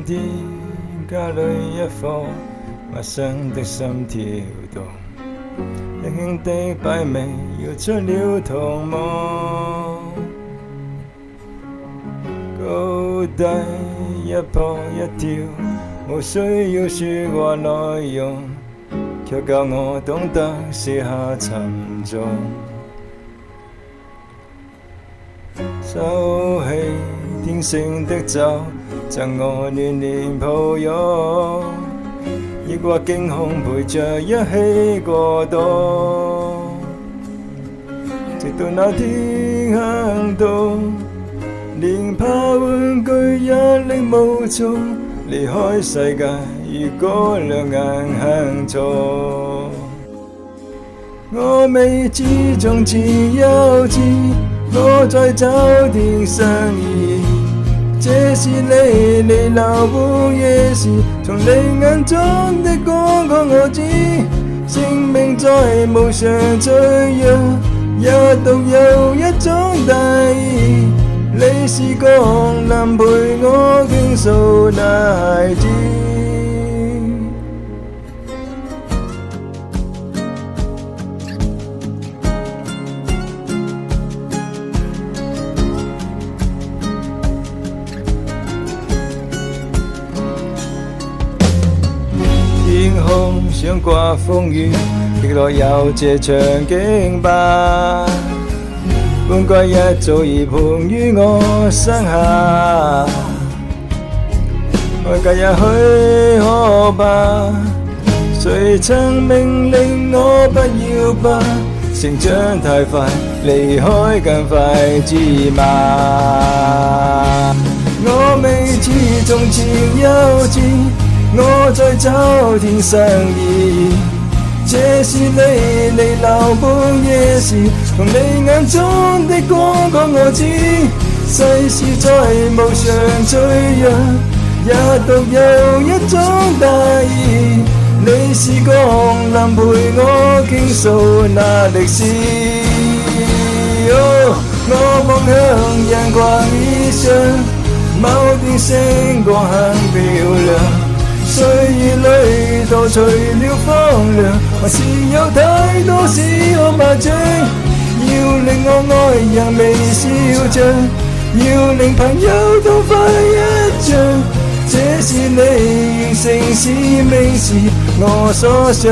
天加淚一顆陌生的心跳動，輕輕的擺尾，搖出了童夢。高低一撲一跳，無需要說話內容，卻教我懂得卸下沉重。收起天性的酒，贈我暖暖抱擁，抑或驚恐陪着一起過冬，直到那天行動，連怕玩具也力無從，離開世界，如果兩眼肯錯，我未知從前幼稚。我在找天生意，這是你，你留半夜時，從你眼中的光光我知，生命在無常脆弱，也獨有一種大義。你是降臨陪我傾訴那孩子。天空想刮風雨，亦樂有這場景吧。半季一早已盤於我身下，外界也許可怕，誰曾命令我不要怕？成長太快，離開更快，知嗎？我未似從前幼稚。我在找天生意義，這是你，你留半夜時，從你眼中的光講我知，世事再無常脆弱，也獨有一種大義。你是降臨陪我傾訴那歷史。我望向陽光以上，某點星光很漂亮。歲月裏淘除了荒涼，還是有太多事可罵著。要令我愛人微笑着，要令朋友痛快一場。這是你完成使命時我所想。